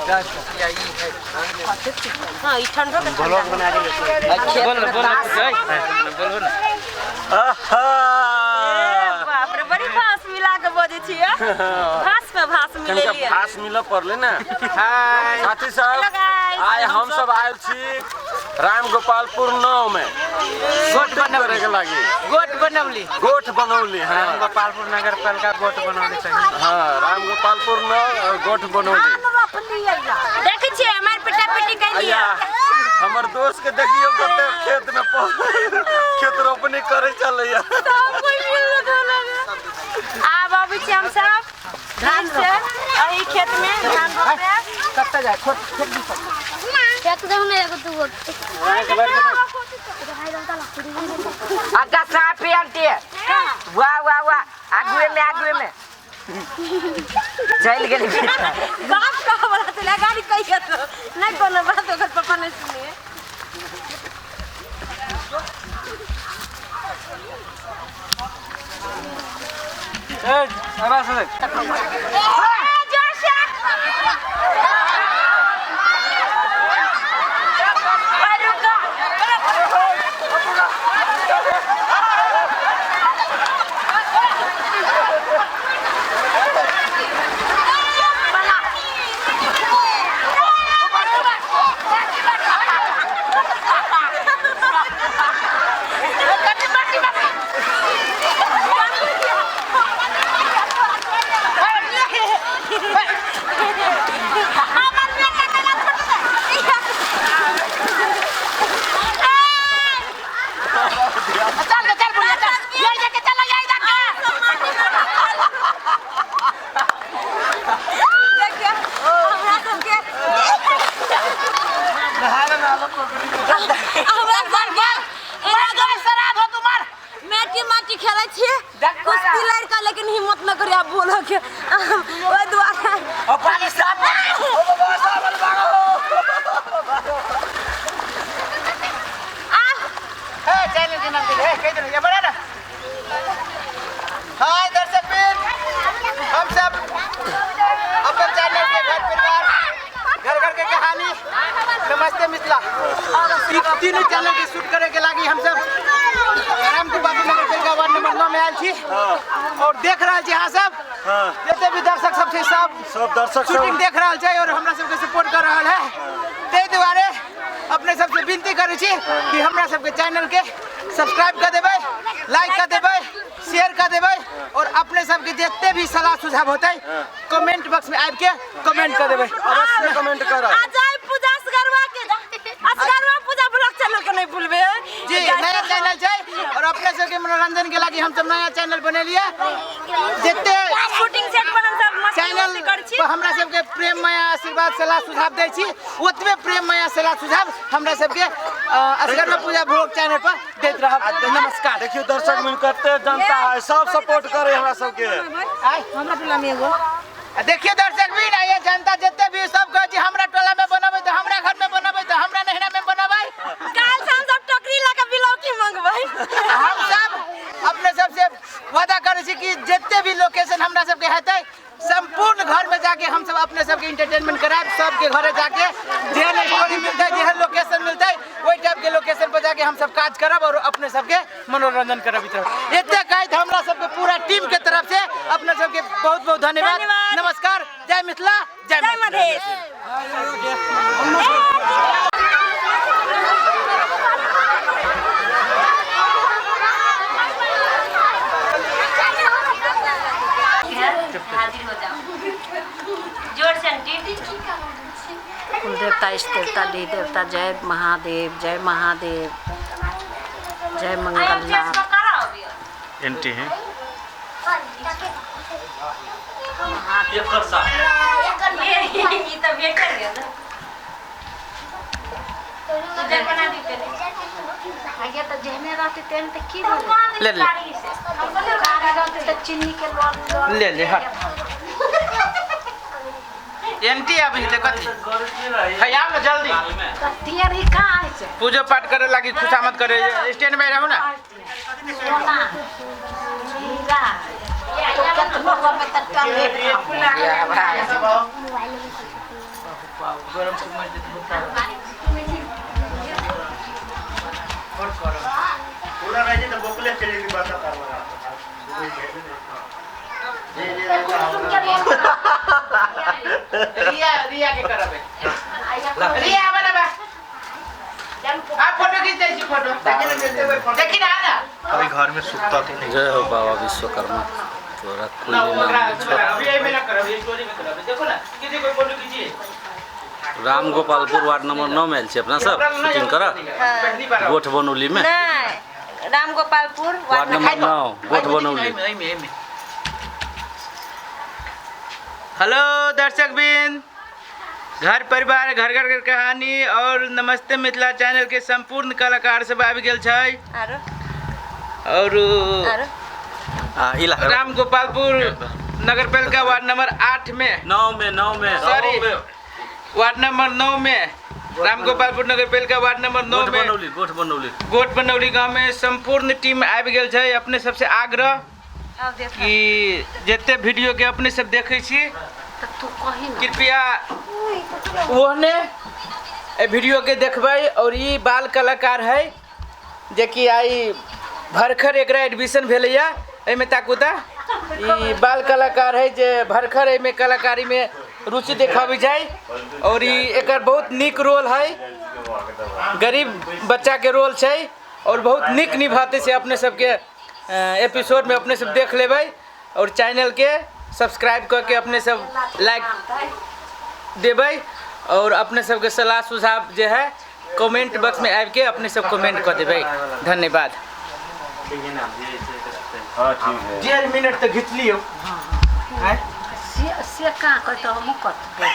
हाँ, ई ठंडो के ठंडा। बोल ना, बोल ना कुछ, ऐ, बोलबो ना। आहा! ए बाप रे, बड़ी भास मिला के बजै छियै। भास में भास कनिका मिलेलियै। भास मिलऽ पड़लै ने। हाय। साथी सब, हेलो गाइस। आइ हम सब आयल छी राम गोपालपुर 9 में गोट शूटिंग बनौली। करे के लागी। गोट बनौली। गोठ बनौली। हाँ। गोपालपुर नगर पालिका गोट बनौली सही। हाँ, राम गोपालपुर 9 और गोठ बनौली। देखै छियै हमर पिटा पिटी कैलियै। अय्या, हमर दोस्त के देखियो कते खेत में खेत रोपनी करे चलैया। सब कोइ मिल लगल। आब अबै छी हम सब धान से एहि खेत में धान रोपे। कत्ता जाए छोट खेत भी सब। खेत देखो ना, एगो दूगो। अच्छा साफ है आंटी। वाह वाह वाह, आगुए में, आगुए में चल गेली। बाप कह वाला चला गाड़ी कहिया तो नहीं कोनो बात, ओकर पापा नहीं सुनिए। ए आवाज सुन। ए जोर से। रुको। हमर बेटा के लत पटक। चल चल बुढ़िया चल, यही देख के चल, यही देख के। देखिए हमरा सबके, हमरा सबके शराब हो तुम्हार। माटी माटी खेलै छियै कुश्ती लड़का, लेकिन हिम्मत न करी आब बोलऽ के ओहि दुआरे। ओ पानी साफ। आ ए चैनल के नाम दे, ए कह दे ये बड़ा ना। हाय दर्शक वीर, हम सब अपन चैनल के घर परिवार, घर घर के कहानी, नमस्ते मिथिला, ई तीनों चैनल के शूट करे के लागी हम सब राम गोपालपुर नगर पालिका वार्ड नंबर 9 में आयल छी और देख रहल छी अहाँ सब। जते भी दर्शक सब छै, सब सब दर्शक शूटिंग सब देख रहल छै और हमरा सबके सपोर्ट कर रहल है। ताहि दुआरे अपने सबसे विनती करै छी कि हमरा सबके चैनल के सब्सक्राइब कर देबै, लाइक कर देबै, शेयर कर देबै और अपने सबके जते भी सलाह सुझाव होतै कमेंट बॉक्स में आबि के कमेंट कर देबै। अवश्य कमेंट करब। आ जाय पूजा असगरवा के, असगरवा पूजा ब्लॉग चैनल के नहीं भूलबे। जी, नया चैनल छै और अपने सबके मनोरंजन के लागी हम सब नया चैनल बनेलियै। जते शूटिंग सेट पर हम सब मस्ती चैनल मस्ती करै छी पर हमरा सबके प्रेम माया आशीर्वाद सलाह सुझाव दै छी, ओतबे प्रेम माया सलाह सुझाव हमरा सबके असगरवा पूजा भोग चैनल पर दैत रहब। नमस्कार। देखियो दर्शक मिल कते जनता है, सब सपोर्ट करे हमरा सबके। आय हमरा टोला में एगो देखियो दर्शक भी ना, ये जनता जते भी सब कहै छी हमरा टोला में बनबै तऽ हमरा घर में बनबै तऽ हमरा नहिरा में बनबै। काल से हम सब टोकरी लऽ के बिलौकी मंगबै। हम सब अपने सबसे वादा करै छी कि जते भी लोकेशन हमरा सबके हेतै संपूर्ण घर में जाके हम सब अपने सबके इंटरटेनमेंट करायब। सबके घरे जाके जेहन स्टोरी मिलतै, जेहन लोकेशन मिलतै, ओहि टाइप के लोकेशन पर जाके हम सब काज करब और अपने सबके मनोरंजन करब। तरफ एते कहैत हमरा सबके पूरा टीम के तरफ से अपने सबके बहुत बहुत धन्यवाद। धन्यवाद। नमस्कार, जय मिथिला, जय जय मैथिली। मधेश। हाजिर हो जाओ जोर से आंटी। कुल देवता, इष्ट देवता, देवी देवता, जय महादेव, जय महादेव, जय मंगलनाथ। एंटी है। ये तो बेटर गेल। उधर बना दी तेरे। आगे तो जेहने रहते तेहन तो की बोले ले ले रहते तो चीनी के लोन लोन ले ले। हाँ एंटी अभी ते कथी है, आउ ना जल्दी। कथी अरे कहाँ है? पूजा पाठ करे लागी खुशामद करे, स्टैंड बाय रहू ना। सोना हीरा तो कतनो हमें तक ले। बाप गरम से मर जेतै बहुत और गरम पूरा रह जे त बोकले चले गेली बात करवा रिया रिया के करबे रिया बना आप फोटो खींच दै छी फोटो देखी ना ना अभी घर में सुतता थी नहीं। जय हो बाबा विश्वकर्मा तोरा ना कुल वो नाम अभी अभी एमे ना करब ये स्टोरी में करब देखो ना किसी कोई फोटो खींचिए। राम गोपालपुर वार्ड नंबर 9 में आयल छी अपना सब शूटिंग कर पहली बार गोठ बनौली में नहीं राम गोपालपुर वार्ड नंबर 9 गोठ बनौली। हेलो दर्शक बिन घर परिवार घर घर के कहानी और नमस्ते मिथिला चैनल के संपूर्ण कलाकार सब आबि गेल छै आरो और आरो आ इला राम गोपालपुर नगर पालिका वार्ड नंबर 8 में 9 में 9 में सॉरी वार्ड नंबर 9 में राम गोपालपुर नगर पालिका वार्ड नंबर 9 गोठ में बनौली गोठ बनौली गोठ बनौली गांव में संपूर्ण टीम आबि गेल छै। अपने सबसे आग्रह अब देख कि जते वीडियो के अपने सब देखै छी तऽ तू कही ना कृपया ओहने ए वीडियो के देखबै। और ई बाल कलाकार है जेकि आई भरखर एकरा एडमिशन भेलैया एहिमे ताकुता ई बाल कलाकार है जे भरखर एहिमे कलाकारी में रुचि देखाबै छै और ई एकर बहुत नीक रोल है गरीब बच्चा के रोल छै और बहुत नीक निभाते से अपने सबके एपिसोड में अपने सब देख लेबै और चैनल के सब्सक्राइब करके अपने सब लाइक देबै और अपने सबके सलाह सुझाव जे है कमेंट बॉक्स में आबि के अपने सब कमेंट कर देबै। धन्यवाद। हां ठीक है 1.5 मिनट तक घिच लियो। से से कहाँ कहतौ हमहूँ कतबै।